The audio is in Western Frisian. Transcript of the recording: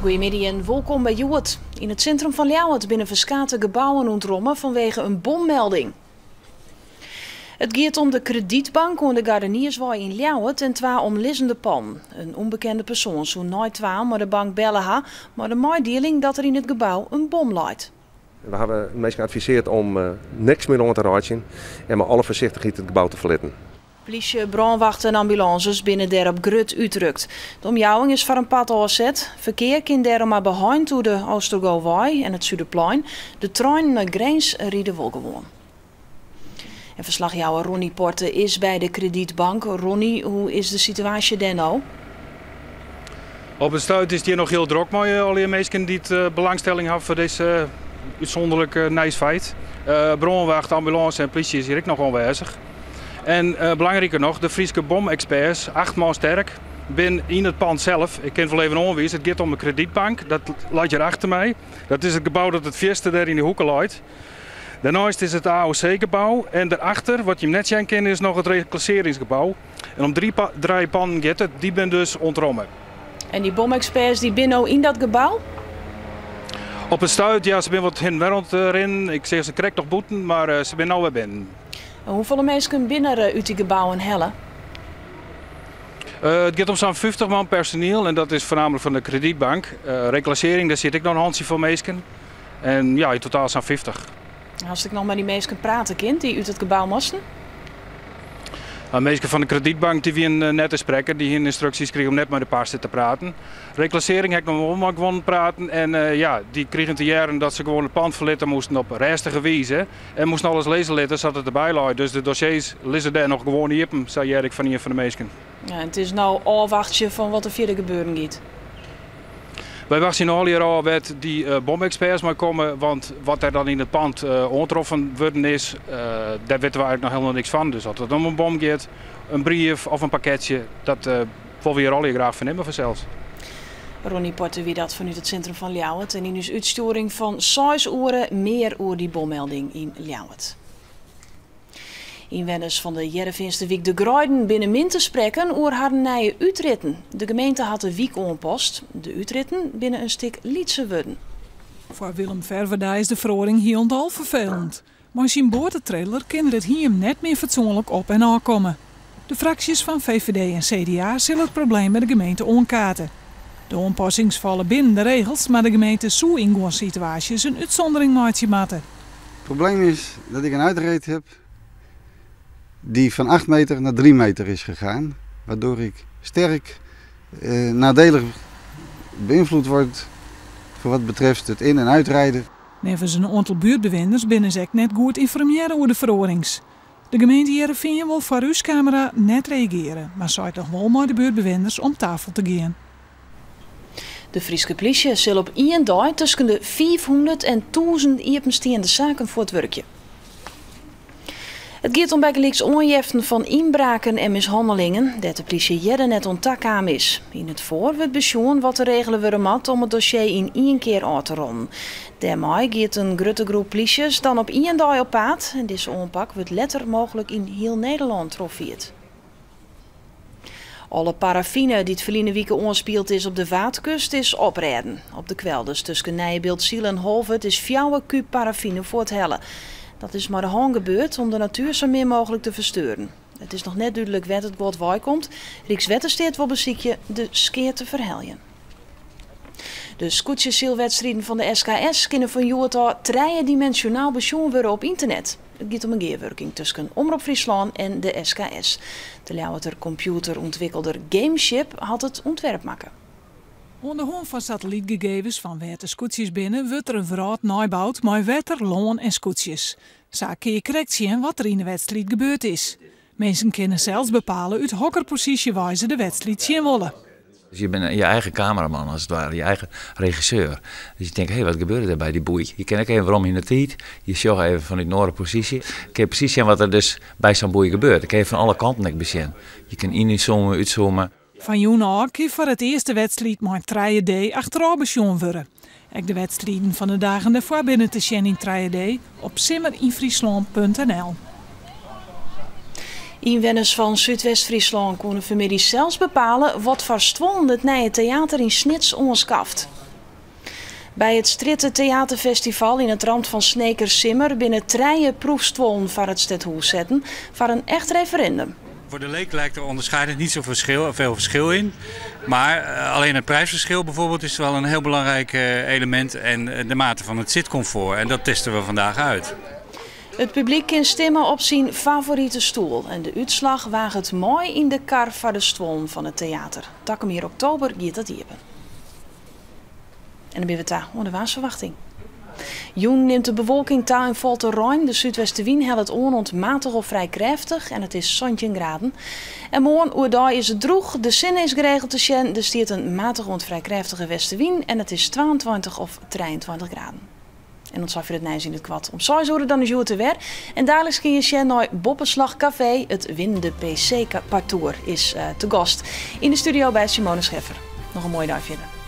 Goeiemiddei en wolkom by Hjoed. Yn it sintrum fan Ljouwert binne ferskate gebouwen ûntromme fanwege in bommelding. It giet om de kredytbank oan de Gardenierswei yn Ljouwert en twa omlizzende pannen. In ûnbekende persoan soe nei twaen mei de bank belle ha mei de meidieling dat der yn it gebou in bom leit. We hawwe minsken advisearre om niks mear oan te reitsjen en mei alle foarsichtichheid it gebou te ferlitten. Plysje, brânwacht en ambulânses binne dêrop grut útrukt. De omjouwing is foar in part ôfset. Ferkear kin dêrom mar beheind oer de Oostergowei en it Suderplein. De treinen nei Grins ride wol gewoan. En ferslachjouwer Ronnie Porte is by de kredytbank. Ronnie, hoe is de situaasje dêr no? Op it stuit is it hjir noch hiel drok mei allegear minsken dy't belangstelling hawwe foar dizze útsûnderlike nijsfeit. Brânwacht, ambulânse en plysje is hjir ek noch oanwêzich. En belangriker noch, de Fryske bomeksperts, 8 man sterk, binne yn it pand sels. Ik kin it wol even oanwize, it giet om de kredytbank, dat leit hjir achter my. Dat is it gebou dat it fierste dêr yn de hoeke leit. Dêrneist is it AOC-gebou en derachter, wat jim net sjen kinne, is noch it reklassearringsgebou. En om trije pannen giet it, dy binne dus ûntromme. En dy bomeksperts dy binne no yn dat gebou? Op it stuit, ja, se binne wat hinne en wer oan it rinnen. Ik seach se krekt noch bûten, mar se binne no wer binnen. En hoefolle minsken binne der út dy gebouwen helle? It giet om sa'n 50 man personiel en dat is foarnaamlik fan de kredytbank. Reklassearring, dêr sit ek noch in hantsjefol minsken. En ja, yn totaal sa'n 50. Hast ek noch mei dy minsken prate kind dy't út it gebou moasten? De minsken fan de kredytbank dy wienen net te sprekken. Dy hienen ynstruksjes krigen om net mei de parse te praten. Reklassearring ha ik noch wol mei guon praten. En ja, dy krigen te hearren dat se gewoan it pand ferlitte moasten op rêstige wize. En moasten alles lizze litte sa't it derby lei. Dus de dossiers lizze dêr noch gewoan iepen, sa hear ik fan ien fan de minsken. Ja, it is no ôfwachtsjen fan wat der fierder gebeuren giet. Wy wachtsje allegear ôf wêr't dy bomeksperts mei komme, want wat der dan yn it pand oantroffen wurden is, dêr witte we eigentlik noch hielendal niks fan. Dus as it om in bom giet, in brief of in pakketsje, dat wolle we hjir allegear graach fernimme fansels. Ronnie Porte wie dat fanút it sintrum fan Ljouwert en yn ús útstjoering fan 6 oere mear oer dy bommelding yn Ljouwert. Ynwenners fan de Hearrenfeanster wyk De Greiden binne min te sprekken oer harren nije útritten. De gemeente hat de wyk oanpast. De útritten binne in stik lytser wurden. Foar Willem Verwerda is de feroaring hielendal ferfelend. Mei syn boatetrailer kin er it hiem net mear fatsoenlik op en ôf komme. De fraksjes fan VVD en CDA sille it probleem by de gemeente oankaarte. De oanpassings falle binnen de regels, mar de gemeente soe yn guon situaasjes in útsûndering meitsje moatte. Het probleem is dat ik een uitreed heb die van 8 meter naar 3 meter is gegaan. Waardoor ik sterk nadelig beïnvloed word voor wat betreft het in- en uitrijden. Neffens in oantal buertbewenners binne se ek net goed ynformearre oer de feroarings. De gemeente Hearrenfean wol foar ús kamera net reagearje, mar seit noch wol mei de buertbewenners om tafel te gean. De Fryske plysje sil op ien dei tusken de 500 en 1000 iepensteande saken fuortwurkje. It giet om bygelyks oanjeften fan ynbraken en mishannelingen, dêr't de plysje earder net oan takaam is. Yn it foar wurdt besjoen wat der regele wurde moat om it dossier yn ien kear ôf te ronnen. Dêrmei giet in grutte groep plysjes dan op ien dei op paad en dizze oanpak wurdt letter mooglik yn hiel Nederlân trochfierd. Alle paraffine dy't ferline wike oanspield is op de Waadkust is oprêden. Op de kwelders tusken Nijebiltsyl en Holwert is 4 kuub paraffine fuorthelle. Dat is mei de hân gebeurd om de natuer sa min mooglik te fersteuren. It is noch net dúdlik wêr't it guod weikomt. Rykswettersteat wol besykje de skea te ferheljen. De skûtsjesylwedstriden fan de SKS kinne fan hjoed ôf trijediminsjonaal besjoen wurde op ynternet. It giet om in gearwurking tusken Omrop Fryslân en de SKS. De Ljouwerter kompjûterûntwikkelder Gameship hat it ûntwerp makke. Oan de hân fan satellytgegevens fan wêr't de skûtsjes binne, wurdt der in wrâld neiboud mei wetter, lân en skûtsjes. Sa kinne je krekt sjen wat der yn de wedstriid gebeurd is. Minsken kinne sels bepale út hokker posysje wei se de wedstriid sjen wolle. Dus je binne je eigen kameraman as it ware, je eigen regisseur. Dus je tinke, hé, wat gebeurde der by dy boei? Je kinne ek even werom yn de tiid, je sjogge even fanút in oare posysje. Kinne je presys sjen wat der dus by sa'n boei gebeurt. Dan kinne je fan alle kanten ek besjen. Je kinne ynzoome, útzoome. Fan jûn ôf kin foar it earst de wedstriid mei 3D achterôf besjoen wurde. Ek de wedstriden fan de dagen dêrfoar binne te sjen yn 3D op simmerynfryslân.nl. Ynwenners fan Súdwest-Fryslân koene fanmiddei sels bepale wat foar stuollen it nije teäter yn Snits oanskaft. By it Strjitte-teaterfestival yn it ramt fan Sneker Simmer binne trije proefstuollen foar it stedhûs setten foar in echt referindum. Voor de leek lijkt er onderscheidend niet zo veel verschil in. Maar alleen het prijsverschil bijvoorbeeld is wel een heel belangrijk element. En de mate van het zitcomfort. En dat testen we vandaag uit. It publyk kin stimme op syn favorite stoel. En de útslach waget moai yn de kar foar de stuollen fan it teater. Takom jier oktober giet dat iepen. En dan binne we ta oan de waarsferwachting. Jûn nimt de bewolking ta en falt der rein. De súdwestewyn hellet oan oant matich of frij krêftich en it is 17 graden. En moarn oerdei is it drûch, de sinne is geregeld te sjen, der stiet in matich oant frij krêftige westewyn en it is 22 of 23 graden. En oant safier it nijs yn it koart. Om 6 oere dan is Hjoed der wer. En daliks kinne je sjen nei Boppeslach Kafee. It winnende PC-partoer is te gast yn de studio by Simone Scheffer. Noch in moaie dei fierder.